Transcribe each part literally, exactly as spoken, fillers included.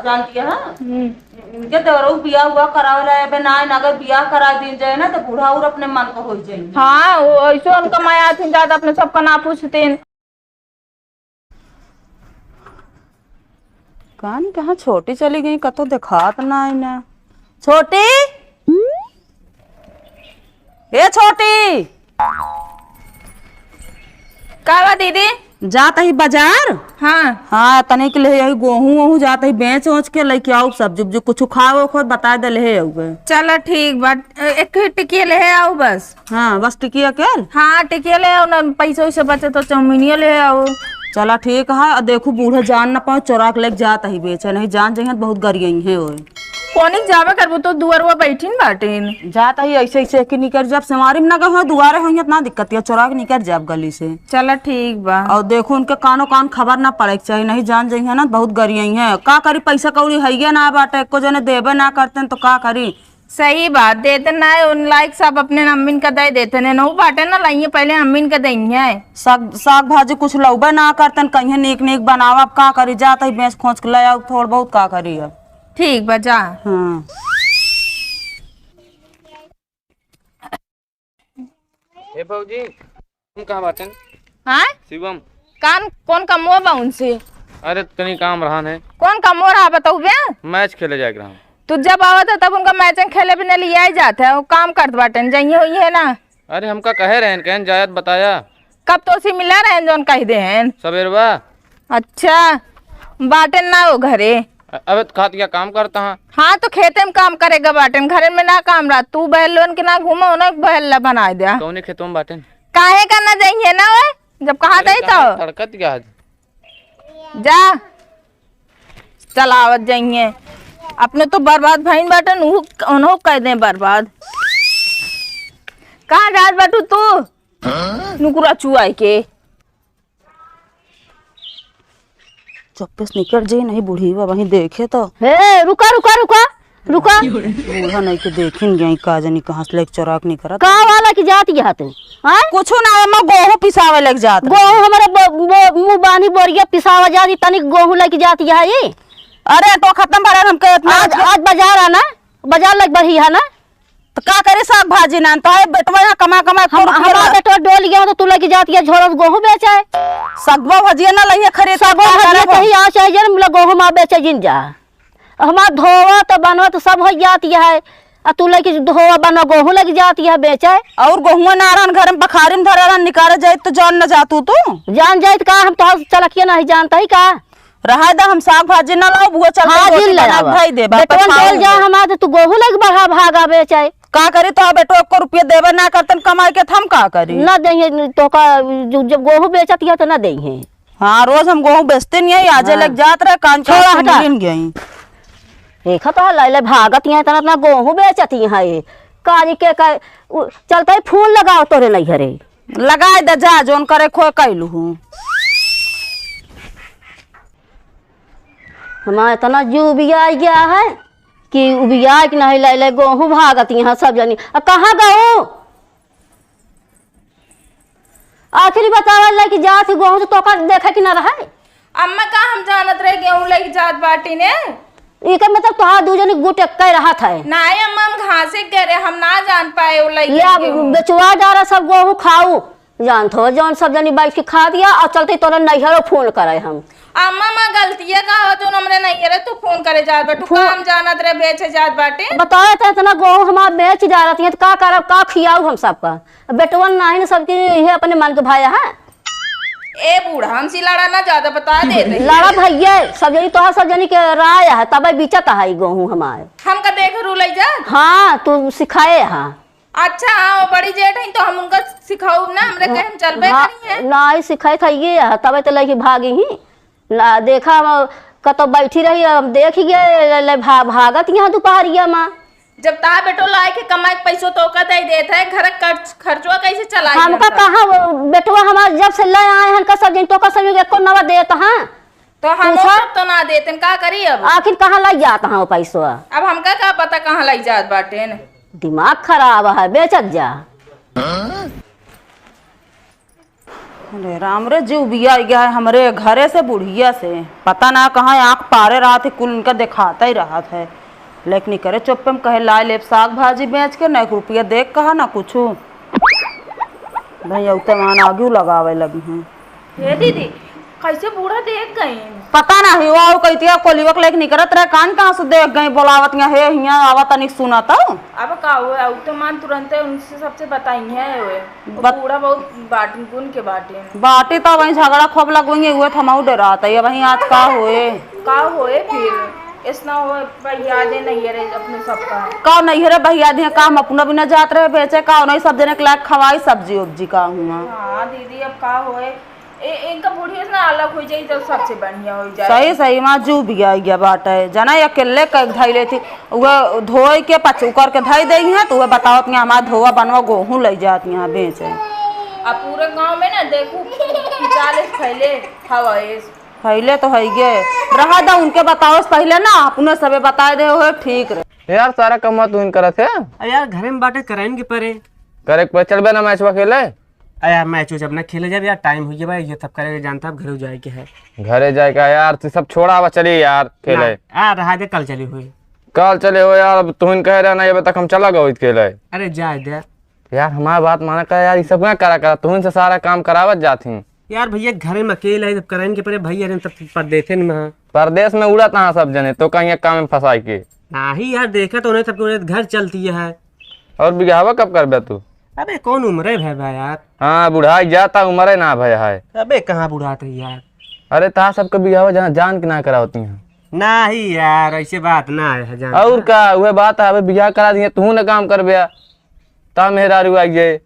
जानती है, हाँ? हम्म। इनके देवरऊ बियाह हुआ करावे ला, अबे ना, ना, अगर बियाह करा दीन जाए ना, तो बूढ़ा और अपने मन को हो जाएंगे। हाँ, वो ऐसे उनका माया थी ज्यादा, अपने सबका ना पूछते। कान कहाँ छोटी चली गई, कतो देखात ना है ना। छोटी, ए छोटी। का बा दीदी? जात ही बाजार। हाँ। हाँ, तनिक ले आई गोहूँ वोहूँ, जात ही बेच ओच के लेके आउब, सब्जी उब्जी कुछ खाओ खो, बताए दे ले आउबे। चला ठीक बा, एक टिकिया ले आओ बस। हाँ, बस टिकिया के? हाँ, टिकिया ले आओ ना, पैसा वैसे बचे तो चाउमीनिया ले आओ। चला ठीक है, और देखू बूढ़े जान ना पाओ, चोरा के लेके जात ही बेचे, नहीं जान जइहन बहुत गरियई है ओए। कोनी जाबे करबू तो दुअरवा बैठिन बाटिन। जात ही ऐसे ऐसे कि निकर जाब, सेवारी में ना गए हो, दुआरे हो, इतना दिक्कत है, चोरा के निकर जाब गली से। चला ठीक बा। और देखो उनके कानो कान खबर ना पड़े के चाहिए, नहीं जान जइहन ना बहुत गरियई है। का करी, पैसा कौड़ी है ना बाटे, एको जने देबे ना करते तो का करी। सही बात, देते ना है, उन लायक सब अपने अम्मीन का दे देते ने, नहु बाटे ना, लाइए पहले अम्मीन का देइहैं। साग, साग भाजी कुछ लउबे ना करतन, कहिए नीक नीक बनावा, अब का करी, जात ही बेच खोच के ले आओ, थोड़ बहुत का करी अब। ठीक बा, जा। हाँ। ए भौजी, तुम कहाँ बाटेन? हाँ? शिवम। कान, कौन कमवा बा उनसे? अरे, तनी काम रहा है। कौन कमवा रहा, बताऊ बे? मैच खेले जाए के रहा। तू जब आवत है, तब उनका मैच खेले भी नहीं लिया ही जात है, वो काम करत बाटेन, जइए होइए ना। अरे, हमका कहे रहेन, कहन जायत बताया। कब तो उसी मिला रहेन, जौन कह दे हैं? सबेरवा। अच्छा, बाटेन ना वो घरे। अ-, अबे तो खात क्या काम करता हाँ? हाँ, तो खेते में काम करेगा बाटेन, घरे में ना काम रहा। तू बहल लोन के ना घूमो ना, बहल ला बनाए दे। कौने खेतों में बाटेन? काहे का ना जाइए ना ओए, जब कहा अरे, जाई तो। कहाँ तड़कत क्या आज? जा, चलावत जाइए। अपने तो बर्बाद भइन बाटेन, उहु, उन्हों कह दे बर्बाद। कहाँ जात बाटू तू? नुकुरा चुआई के। चुप्पे से निकल जाई, नहीं बूढ़ी बा वहीं देखे तो। हे, रुका, रुका, रुका, रुका। बूढ़ा नहीं के देखिन गई, का जानी कहाँ से लेके चोरा के निकरत। का वाला की जात यहाँ तू? हाँ? कुछ ना, मैं गोहूँ पिसावे लेके जात रही। गोहूँ हमारे बो-, बो-, मुँह बानी बोरिया पिसावा जात, तनिक गोहूँ लेके जात यहाँ ये। अरे, तो खत्म भरा हमके इतना आज, आज बाजार आना, बाजार लग बढ़ी है ना? तो का करे साग भाजी ना, तो है बेटवा यहाँ कमा कमा के हम, रुपया हमार ला- बेटवा डोल गया तो तू लगी जाती है झोरस गोहूँ बेचे। सगवा भजिया ना लइहे खरीद के, सगवा का भजिया करब? कहीं आ चाहे जन मिला गोहूँ मा बेचे जिन जा। हमार धोवा तो बनवा तो सब हो जाती है, आ तू लगी धोवा बनवा गोहूँ लगी जाती है बेचे। और गोहुआ ना रहन घर में बखारी में धरा रहन, निकाले जाए तो जान न जातू तू। जान जाए तो का हम तो चलकिया नहीं जानता ही का? रहा दा, हम साग भाजी ना लाओ, बुआ चल के हाँ, रोटी जिन ले बना के आवा। भाई देबा, बेटवन पठाओ डोल जा हमें। हमार, तो तू गोहूँ लग बढ़ा भागा बेचे। का करी, तो बेटो एको रुपया देबे ना करतन कमाई के, त हम का करी? ना देंगे, तो का, जब, जब गोहूँ बेचत है, तो ना देंगे। हाँ, रोज हम गोहूँ बेचते नहीं है, आजे हाँ। लग जात रहे, कान छोड़ा, कान हटा। सुन गई। देखा तो है, लैले भागत यहाँ, इतना, इतना गोहूँ बेचत यहाँ ये। काजी के का, उ, चलते ही फोन लगाओ तोरे नहीं घरे। लगाए दे जा, जोन करे खोए कैलू हूँ। हमार इतना जीव उबियाई गया है कि उबियाई के नहीं ले, ले गोहूँ भागत यहाँ सब जनी। आ कहाँ गहूँ? आखिरी बतावे ले कि जात ही गोहूँ से तोका देखे कि ना रहे। अम्मा का हम जानत रहे गेहूँ लेके जात बाटी ने? इके मतलब तोहार दू जनी गुट एक्के रहत है। नाहीं अम्मा, हम घासे के रहे, हम ना जान पाए वो लेके ले अब गेहूँ। बेचवा डारा सब गोहूँ खाऊ। जानत हो, जौन सब जनी बैठ के खा दिया और चलते तोरा नैहरो फोन करे हम। अम्मा, माँ गलतिया का हो, तू हमरे नैहरे तू फोन करे जात बाटू, फो- का हम जानत रहे बेचे जात बाटे? बताओ तो इतना गोहूँ हमार बेच डारत है, तो का करब, का खियाऊ हम सबका? बेटवन नाही न सबके, ये अपने मन के भाया है। ए बूढ़ा, हमसे लड़ा ना ज्यादा, बता दे रही। लड़ा भैया, सब जनी तोहार सब जनी के राय है, तबे बिचत है ई गोहूँ हमार। हमका देख रू लई जा। हाँ, तू सिखाए हाँ। अच्छा, हाँ, वो बड़ी जेठ है, तो हम उनका सिखाऊ ना, हमरे हाँ, कहे हम चलबे हाँ, करी हैं। ना, ई सिखाए था ये है, तबे तो लइके भागी ही। ना, देखा, हम कतो बैठी रही, हम देख गए, ले, ले, भा-, भागत यहाँ दुपहरिया में। जब ता बेटो लाए के कमाए के पैसो तो का दे देत है, घर खर्च, खर्चवा कैसे चलाई हमका है? कहाँ वो बेटवा हमार जब से ले आए हैं, का सब दिन तो का सब एको नवा देत हैं? तो हम पूछा? सब तो ना देते, का करी अब? आखिर कहाँ लग जात हैं वो पैसवा? अब हमका का पता कहाँ लग जात बाटे न? दिमाग खराब है, बेचत जा। अरे राम रे, जीव बिया गया है हमरे घरे से बुढ़िया से। पता ना कहाँ आँख पारे रहत है, कुल इनका देखाता ही रहत है। लेकिन करे चुप्पे में कहे लाए लेब साग भाजी बेच के, ना एक रुपया देख कहा ना कुछू। भाई अउते मान आगू लगावे लगी हैं। हे दीदी, कैसे बूढ़ा देख गई? पता ना हुआ, वो कहती है कोलिवा के लेके निकरत रहे, कान कहाँ से देख गई, बोलावत यहाँ, हे हियाँ आवा तनिक सुना तो। अब का हुआ, अउते मान तुरंते उनसे सबसे बताई है। वो बत- बूढ़ा बहुत बाटिन, गुण के बाटिन। बाटी तो वहीं झगड़ा खूब लगवेंगे, हुए थमाऊ डरात है, वहीं आज का होए। का होए फिर? ऐसना होए, बहिया दे नैहरे अपने सबका। का नैहरे बहिया दे, का हम अपना भी ना जात रहे बेचे, का उन्हीं सब जने के लायक खवाई सब्जी उब्जी का हुआ। हाँ दीदी, अब का होए, ए, इनका बुढ़िया से ना अलग हो जाई तो सबसे बढ़िया हो जाए। सही, सही, माँ जू भी आई गया बाटे, जना ये अकेले क-, धई लेती, वो धोई के पचू करके धई देई है, तो वो बतावत यहाँ हमारा धोवा बनवा गोहूँ लई जात यहाँ बेचे। अब पूरे गांव में ना देखू, चालीस फैले हवा है। फैले तो है ये, रहा दा उनके बताओ से पहले ना, अपने सबे बताए दे हो ठीक रहे। यार, सारा कमवा तू ही करत है। अरे यार, घरे में बाटे, कराइन के परे। करे के परे, चलबे ना मैचवा खेले। अरे यार, मैच उच अब ना खेले जाब यार, टाइम हो गया भाई, ये सब करे के जानता, अब घरे जाए के है। घरे जाए का यार, तू सब छोड़ा, अब चली यार खेले। ना, आ रहा दे, कल चली हुई। कल चले हो यार, अब तुहिन कहे रहे ना, ये तक हम चला गए खेले। अरे जाए दे। यार, हमार बात माना कर यार, ये सब ना करा करा, तुहिन से सारा काम करावत जात ही। यार भैया, घरे में अकेला है, सब कराइन के परे भैया, रे तब परदेसे में है। परदेस में उड़त हाँ सब जने, तो कहीं एक काम में फंसाई के। नाही यार, देखा तो उन्हें सबके उन्हें घर चलती है। और बियाहवा कब करबे तू? अबे कौन उम्र है भाई, भाई यार? हाँ, बुढ़ाई जाता, उम्र है ना भाई है। अबे कहाँ बुढ़ात है यार? अरे ता सबके बियाहवा जहाँ जान के ना करावती हैं। नाही यार, ऐसे बात ना है जान। और का, वह बात है, अबे बियाह करा दिए, तू ना काम करबे, ता मेहरारू आई जाए।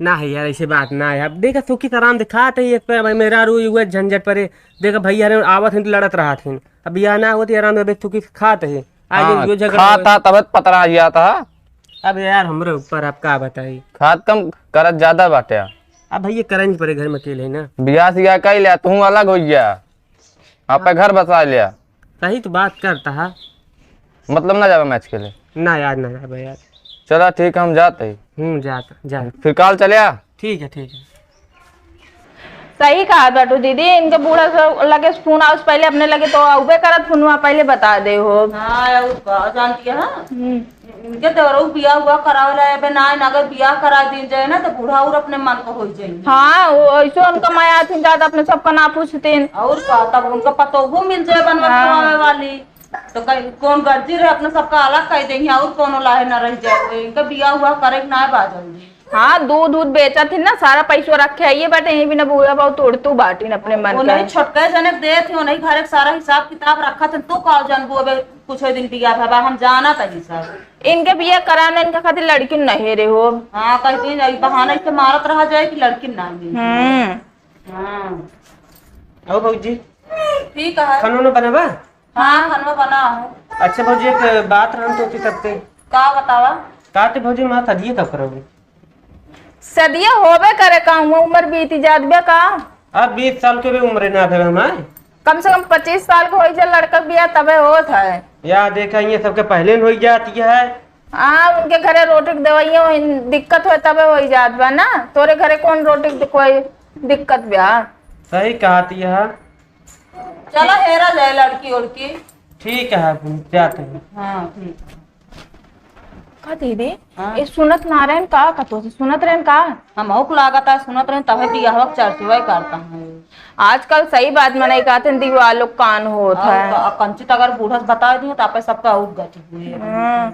ना है यार, ऐसे बात ना है। अब देखा सुखी से आराम से खात है, एक पे भाई मेहरारू हुए झंझट परे। देखा भैया रे आवत हैं तो लड़त रहत हैं, अब बियाह ना होती आराम से सुखी से खात है। आज हाँ, जो झगड़ा खाता होए। तब पतरा जाता। अब यार हमरे ऊपर आप का बताई। खात कम करत ज्यादा बाटे। अब भैया करन परे घर में अकेले ना। बियाह सियाह कई लिया, तू अलग हो गया, आप घर बसा लिया। सही तो बात करता है। मतलब ना जाबे मैच खेले? ना यार, ना जाबे यार। चला ठीक, हम जाते ही। हम्म, जाता, जा। फिर काल चले आ। ठीक है, ठीक है। सही कहा बाटू दीदी, इनके बूढ़ा से लगे फोन आओ से पहले अपने लगे तो आउबे करत फोनवा पहले बता दे हो। हाँ, और का जानती है, हाँ? हम्म। इनके देवरऊ बियाह हुआ करावे ला, अबे ना, ना, अगर बियाह करा दी जाए ना, तो बूढ़ा और अपने मन को हो जाएंगे। हाँ, वो ऐसे उनका माया आथिन, ज्यादा अपने सबका ना पूछतीन। और का, तब उनका पतोहू मिल जाए बनवा हाँ। खवावे वाली, तो कहीं कौन गर्जी रहे, अपने सबका अलग कर देंगे, और कोनो लाहे ना रह जाए। इनका बियाह हुआ करे के ना बा जल्दी। हाँ, दूध, दूध बेचत ही ना, सारा पैसवा रखे आइए बाटे, यहीं बिना बूढ़ा बहुत उड़तू बाटिन अपने मन वो का। नहीं, छोटका जने के देत ही, वो नहीं, घर के सारा हिसाब किताब रखत है, तू का जानबू, अबे कुछ दिन बियाह भवा, हम जानत ही सब। इनके बियाह कराना, इनका खातिर लड़की नहीं रहे हो। हाँ, कहती है, यही बहाना इसे मारत रहा जाए कि लड़की ना मिले। हम्म। हाँ। आओ भौजी। ठीक है। खाना ना बनावा? हाँ, खाना बना हो। अच्छा भौजी, एक बात रहन तो थी सबसे। का बतावा? काटे भौजी, माँ सदिये कब करोगे? सदिये होबे करे का, हुआ उम्र बीती जात बे का? अब बीस साल के भी उम्र ना भे हमारे। कम से कम पच्चीस साल के होई जा लड़का के बियाह तबे होत है। या देखा, ये सबके पहले न होई जाती है। हाँ, उनके घरे रोटी के दवाइयों दिक्कत होए तबे होई जात बा ना। तोरे घरे कौन रोटी के कोई दिक्कत बा? सही कहती है। चला हेरा जाए लड़की उड़की। ठीक है, हम जाते हैं। हाँ, ठीक है। का दीदी? हाँ। ए, सुनत ना रहन का? कतो से सुनत रहन का? हमहू के लागत है, सुनत रहन, तबे बियाहवा के चर्चवा करता है। आजकल सही बात मनई कहते हैं, दीवालो कान होत और है। क-, कंचित अगर बूढ़ा से बता दिए, तो आपे सबका उठ गति हुए। हम्म।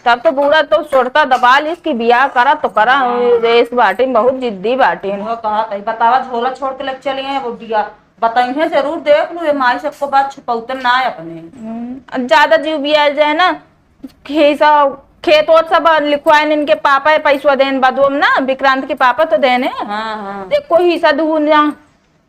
तब तो बूढ़ा तो छोड़ता दबा लिस कि बियाह करा तो करा, हाँ। रेस बाटिन, बहुत जिद्दी बाटिन। वो कहा तई बतावा, झोला छोड़ के लेके चली हैं, वो बियाह बताइए जरूर, देख लू, ये माई सबको बात छुपौते ना है अपने। हम्म, ज्यादा जीव बिया जाए ना, हिस्सा खेत ओत सब लिखवाए इनके पापा है, पैसवा देन बदुम ना, विक्रांत के पापा तो देने। हाँ, हाँ। देखो हिस्सा दून जा।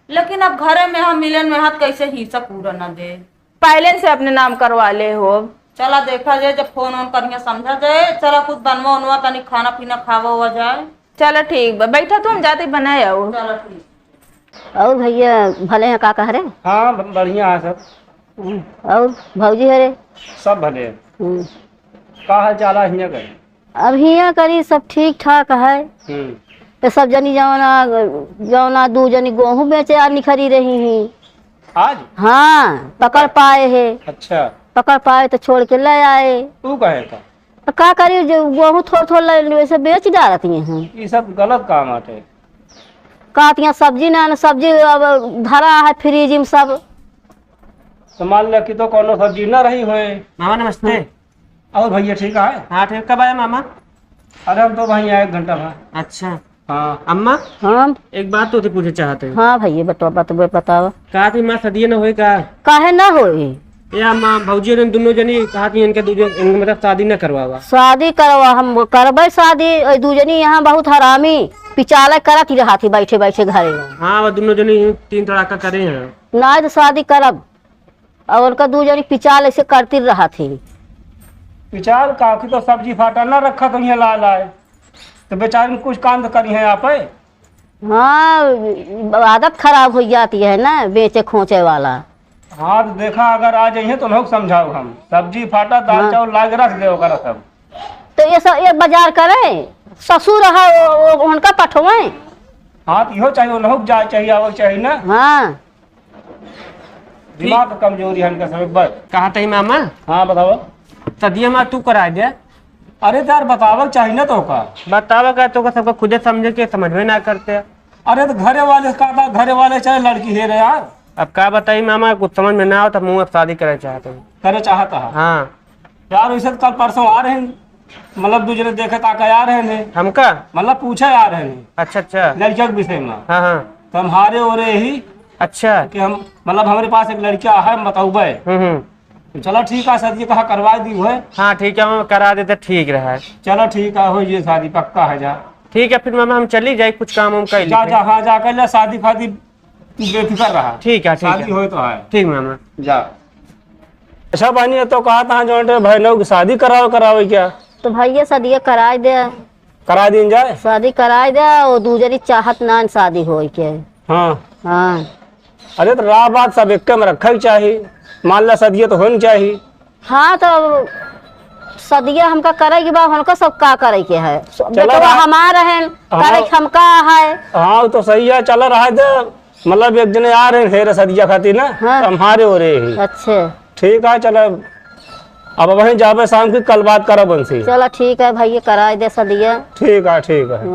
लेकिन अब घरे में हम मिलन में हाथ कैसे हिस्सा पूरा ना दे? पहले से अपने नाम करवा ले हो। चला देखा जाए, जब फोन वोन करिया समझा जाए। चला कुछ बनवा उनवा, तनी खाना पीना खावा हुआ जाए। चला ठीक बा, बैठा तू, हम जाते बनाए आओ। चला ठीक। और भैया भले हैं, का कह रहे? हाँ, ब-, बढ़िया है सब। हम्म, और भौजी हरे? सब भले हैं। हम्म। का हाल चाल है हियां के? अब हियां करी सब ठीक ठाक है। हम्म। ये सब जनी जौना, जौना दू जनी गोहूँ बेचे आ निखरी रही ही। आज? हाँ, पकड़ पाए है। अच्छा। पकड़ पाए तो छोड़ के ले आए। तू कहे था? तो का करी, जो गोहूँ थोड़ थोड़ ले, वैसे बेच डालत ही हैं। ये सब गलत काम आते। का तिया सब्जी ना, ना सब्जी अब धरा है फ्रिज में सब। तो मान लिया कि तो कोनो सब्जी ना रही होए। मामा नमस्ते। और भैया ठीक है? हाँ, ठीक। कब आया मामा? अरे हम तो भाई आए एक घंटा भर। अच्छा। हाँ। अम्मा, हम? एक बात तो थी पूछे चाहते हैं। हाँ भैया, बतवा, बतवा, बतावा। कहा थी माँ सदिये न होए का? काहे ना होई? ए अम्मा, भौजी ने दोनों जनी कहा थी इनके दू जन, इनके मतलब शादी न करवावा। शादी करवा, हम करबे शादी। ए दू जनी यहाँ बहुत हरामी पिचाले करत ही रहा थी बैठे बैठे घरे में। हाँ, वो दोनों जनी तीन तड़ाका करे हैं। ना तो शादी करब। और उनका दू जनी पिचाल ऐसे करती रहा थी। पिचाल का की तो सब्जी फाटा ना रखा तो यहाँ ला लाए, तो बेचारी कुछ काम तो करी है आप। हाँ, आदत खराब हो जाती है ना बेचे खोचे वाला। हाँ, तो देखा, अगर आ जाइए तो लोग समझाओ हम। सब्जी फाटा, दाल हाँ। चावल लाग रख दे ओकरा सब। तो ये सब, ये बाजार करे, ससुर है, वो, वो, उनका पठवे। हाँ, तो इहो चाहिए, उनहु के जाए चाहिए, आवे चाहिए ना। हाँ। दिमाग के कमजोरी है इनका सब, एक बार। कहा तही मामा? हाँ, बताओ। सदिया माँ तू करा दे। अरे तो यार, बतावे के चाहिए ना तोका। बतावे का तोका, सबका खुदे समझे के समझ में ना करते। अरे तो घरे वाले का था, घरे वाले चाहे लड़की हे रहे यार। अब का बताई मामा, कुछ समझ में ना आवत, मुँह अब शादी करे चाहत हूँ। करे चाहत है? हाँ। यार, वैसे तो कल परसों आ रहे हैं, मतलब, दू जने देखे ताके आ रहे हैं। हमका? मतलब, पूछे आ रहे हैं। अच्छा, अच्छा। लड़किया के विषय में। हाँ, हाँ। तो हमारे ओरे ही अच्छा। कि हम, मतलब, हमारे पास एक लड़किया है, हम बताऊबे। हम्म, हम्म। तो चलो ठीक है, सदिये कहा करवा दी हुए। हाँ, ठीक है, हम करा देते, ठीक रहा। चलो ठीक है, हो ये शादी पक्का है जा। ठीक है, फिर मामा हम चली जाई, कुछ काम हम कर जा, लेते। जा, हाँ, जा कर ले, शादी फादी तू बेफिक्र रहा। ठीक है, ठीक शादी है। होए तो है। ठीक मामा। जा। अच्छा बहनी, ये तो कहा था जो है भाई लोग शादी करावे, करावे क्या? तो भैया सदिया कराए दे। करा दीन जाए? शादी कराए दे, वो दू जनी चाहत ना शादी होए के। हाँ। हाँ। अरे तो राह बात सब एक में रखे के चाही, मान ला सदिया तो होए न चाही। हाँ, तो अब सदिया हमका करे के बा, उनका सब का करे के है? चलो बेटवा भाई। हमार रहन, हाँ। करे के हमका है। हाँ, वो तो सही है, चलो रहे दे। मतलब एक जने आ रहे हैं हेरे सदिया खातिर ना, हाँ। तो हमारे हो रहे हैं। अच्छा। ठीक है, चलो, अब वहीं जाबे शाम की, कल बात करब उनसे। चलो ठीक है भैया, कराए दे सदिया। ठीक है, ठीक है।